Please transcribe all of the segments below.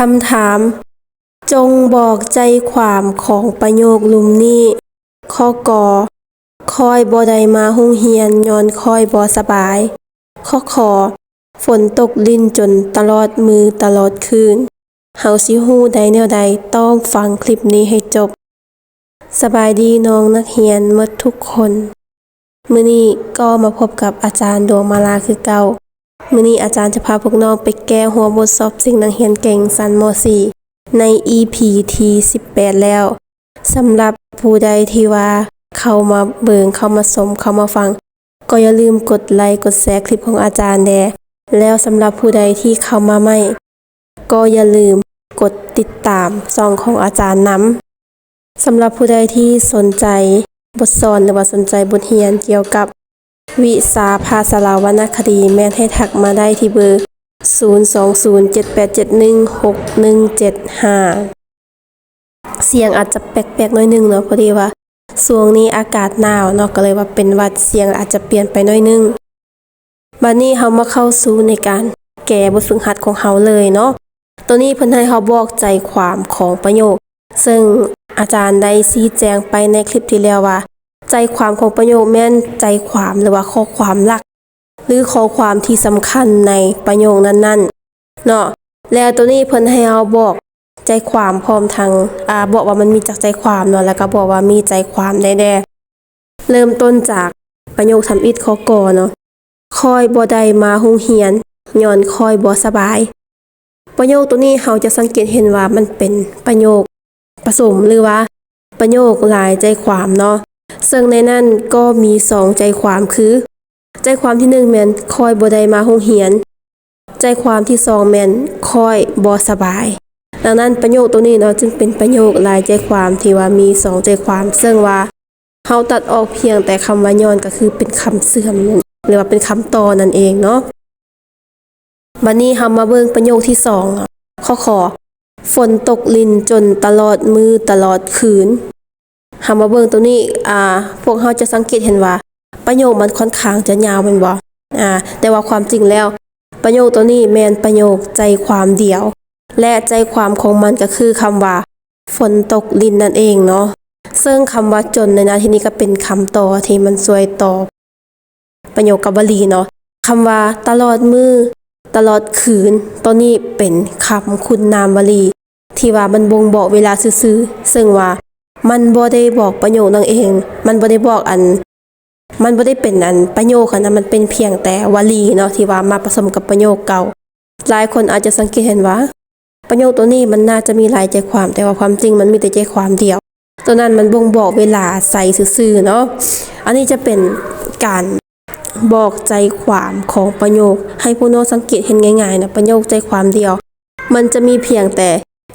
ຄຳຖາມ, ຈົ່ງບອກໃຈຄວາມຂອງປະໂຫຍກລຸ່ມນີ້. ຂໍ້ ກ, ຂ້ອຍບໍ່ໄດ້ມາໂຮງຮຽນຍ້ອນຂ້ອຍບໍ່ສະບາຍ. ຂໍ້ ຂ, ຝົນຕົກລິນຈົນຕະຫຼອດມື້ຕະຫຼອດຄືນ. ເຮົາຊິຮູ້ໄດ້ແນວໃດ? ຕ້ອງຟັງຄລິບນີ້ໃຫ້ຈົບ. ສະບາຍດີນ້ອງນັກຮຽນໝົດທຸກຄົນ. ມື້ນີ້ກໍມາພົບກັບອາຈານດວງມາລາຄືເກົ່າ. ມື້ນີ້ອາຈານຈະພາພວກນ້ອງໄປແກ້ຫົວບົດສອບເສັງນັກຮຽນເກັ່ງຊັ້ນ ມໍສີ່ ໃນອີພີທີສິບແປດແລ້ວ. ສຳລັບຜູ້ໃດທີ່ວ່າເຂົ້າມາເບິ່ງ, ເຂົ້າມາຊົມ, ເຂົ້າມາຟັງ, ກໍຢ່າລືມກົດໄລກ໌ ກົດແຊຄລິບຂອງອາຈານແດ່. ແລ້ວສຳລັບຜູ້ໃດທີ່ເຂົ້າມາໃໝ່, ກໍຢ່າລືມກົດຕິດຕາມຊ່ອງຂອງອາຈານນຳ. ສຳລັບຜູ້ໃດທີ່ສົນໃຈບົດສອນ ຫຼືວ່າສົນໃຈບົດຮຽນກ່ຽວກັບວິຊາພາສາລາວວັນນະຄະດີ, ແມ່ນໃຫ້ທັກມາໄດ້ທີ່ເບີ ສູນສອງສູນ ເຈັດແປດເຈັດໜຶ່ງ ຫົກໜຶ່ງເຈັດຫ້າ. ສຽງອາດຈະແປກໆໜ້ອຍໜຶ່ງເນາະ, ພໍດີວ່າຊ່ວງນີ້ອາກາດໜາວເນາະ, ກໍເລີຍວ່າເປັນຫວັດ, ສຽງອາດຈະປ່ຽນໄປໜ້ອຍໜຶ່ງ. ບັດນີ້ເຮົາມາເຂົ້າສູ່ໃນການແກ້ບົດຝຶກຫັດຂອງເຮົາເລີຍເນາະ. ໂຕນີ້ເພິ່ນໃຫ້ເຮົາບອກໃຈຄວາມຂອງປະໂຫຍກ, ເຊິ່ງອາຈານໄດ້ຊີ້ແຈງໄປໃນຄລິບທີ່ແລ້ວວ່າ ໃຈຄວາມຂອງປະໂຫຍກແມ່ນໃຈຄວາມ ຫຼືວ່າຂໍ້ຄວາມຫຼັກ ຫຼືຂໍ້ຄວາມທີ່ສຳຄັນໃນປະໂຫຍກນັ້ນໆເນາະ. ແລ້ວໂຕນີ້ເພິ່ນໃຫ້ເຮົາບອກໃຈຄວາມພ້ອມທັງ ອາ ບອກວ່າມັນມີຈັກໃຈຄວາມເນາະ, ແລ້ວກໍບອກວ່າມີໃຈຄວາມໃດແດ່. ເລີ່ມຕົ້ນຈາກປະໂຫຍກທຳອິດ ຂໍ້ ກ ເນາະ. ຂ້ອຍບໍ່ໄດ້ມາໂຮງຮຽນຍ້ອນຂ້ອຍບໍ່ສະບາຍ. ປະໂຫຍກໂຕນີ້ເຮົາຈະສັງເກດເຫັນວ່າມັນເປັນປະໂຫຍກປະສົມ ຫຼືວ່າປະໂຫຍກຫຼາຍໃຈຄວາມເນາະ, ເຊິ່ງໃນນັ້ນກໍມີສອງໃຈຄວາມຄື ໃຈຄວາມທີໜຶ່ງແມ່ນ ຂ້ອຍບໍ່ໄດ້ມາໂຮງຮຽນ, ໃຈຄວາມທີສອງແມ່ນ ຂ້ອຍບໍ່ສະບາຍ. ດັ່ງນັ້ນປະໂຫຍກໂຕນີ້ເນາະ ຈຶ່ງເປັນປະໂຫຍກຫຼາຍໃຈຄວາມທີ່ວ່າມີສອງໃຈຄວາມ, ເຊິ່ງວ່າ ເຮົາຕັດອອກພຽງແຕ່ຄຳວ່າຍ້ອນ ກໍຄືເປັນຄຳເຊື່ອມ ຫຼືວ່າເປັນຄຳຕໍ່ນັ້ນເອງເນາະ. ບັດນີ້ເຮົາມາເບິ່ງປະໂຫຍກທີສອງເນາະ. ຂໍ້ ຂ, ຝົນຕົກລິນຈົນຕະຫຼອດມື້ຕະຫຼອດຄືນ. ເຮົາມາເບິ່ງໂຕນີ້ ອາ ພວກເຮົາຈະສັງເກດເຫັນວ່າປະໂຫຍກມັນຄ່ອນຂ້າງຈະຍາວແມ່ນບໍ່? ອາ ແຕ່ວ່າຄວາມຈິງແລ້ວ ປະໂຫຍກໂຕນີ້ແມ່ນປະໂຫຍກໃຈຄວາມດຽວ ແລະ ໃຈຄວາມຂອງມັນກໍຄືຄຳວ່າ ຝົນຕົກລິນນັ້ນເອງເນາະ. ເຊິ່ງຄຳວ່າຈົນໃນໜ້າທີ່ນີ້ກໍເປັນຄຳຕໍ່ທີ່ມັນຊ່ວຍຕໍ່ປະໂຫຍກກັບວະລີເນາະ. ຄຳວ່າຕະຫຼອດມື້ ຕະຫຼອດຄືນ ໂຕນີ້ເປັນຄຳຄຸນນາມວະລີທີ່ວ່າມັນບົ່ງບອກເວລາຊື່ໆ, ເຊິ່ງວ່າມັນບໍ່ໄດ້ບອກປະໂຫຍກນັ້ນເອງ, ມັນບໍ່ໄດ້ບອກອັນ ມັນບໍ່ໄດ້ເປັນອັນປະໂຫຍກຫັ້ນນະ, ມັນເປັນພຽງແຕ່ວະລີເນາະ ທີ່ວ່າມາປະສົມກັບປະໂຫຍກເກົ່າ. ຫຼາຍຄົນອາດຈະສັງເກດເຫັນວ່າ ປະໂຫຍກໂຕນີ້ມັນໜ້າຈະມີຫຼາຍໃຈຄວາມ, ແຕ່ວ່າຄວາມຈິງມັນມີແຕ່ໃຈຄວາມດຽວ. ໂຕນັ້ນມັນບົ່ງບອກເວລາໃສ່ຊື່ໆເນາະ. ອັນນີ້ຈະເປັນການບອກໃຈຄວາມຂອງປະໂຫຍກ ໃຫ້ພວກນ້ອງສັງເກດເຫັນງ່າຍໆນະ. ປະໂຫຍກໃຈຄວາມດຽວ ມັນຈະມີພຽງແຕ່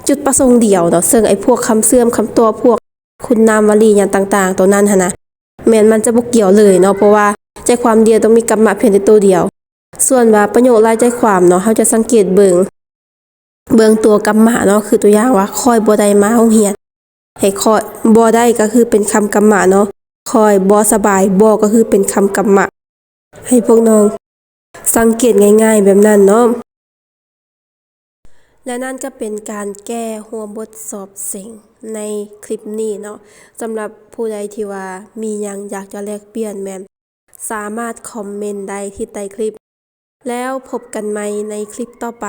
ຈຸດປະສົງດຽວເນາະ, ເຊິ່ງໄອ້ພວກຄຳເຊື່ອມ, ຄຳຕໍ່, ພວກຄຸນນາມວະລີຫຍັງຕ່າງໆ ໂຕນັ້ນຫັ້ນນະ ແມ່ນມັນຈະບໍ່ກ່ຽວເລີຍເນາະ, ເພາະວ່າໃຈຄວາມດຽວຕ້ອງມີກຳມະພຽງແຕ່ໂຕດຽວ. ສ່ວນວ່າປະໂຫຍກຫຼາຍໃຈຄວາມເນາະ, ເຮົາຈະສັງເກດເບິ່ງ ເບິ່ງຕົວກຳມະເນາະ, ຄືຕົວຢ່າງວ່າ ຂ້ອຍບໍ່ໄດ້ມາໂຮງຮຽນ, ໃຫ້ຂ້ອຍ ບໍ່ໄດ້ກໍຄືເປັນຄຳກຳມະເນາະ, ຂ້ອຍບໍ່ສະບາຍ, ບໍ່ກໍຄືເປັນຄຳກຳມະ. ໃຫ້ພວກນ້ອງສັງເກດງ່າຍໆແບບນັ້ນເນາະ. ແລະ ນັ້ນກໍເປັນການແກ້ຫົວບົດສອບເສັງໃນຄລິບນີ້ເນາະ. ສຳລັບຜູ້ໃດທີ່ວ່າມີຫຍັງຢາກຈະແລກປ່ຽນ ແມ່ນສາມາດຄອມເມັນໄດ້ທີ່ໃຕ້ຄລິບ. ແລ້ວພົບກັນໃໝ່ໃນຄລິບຕໍ່ໄປ.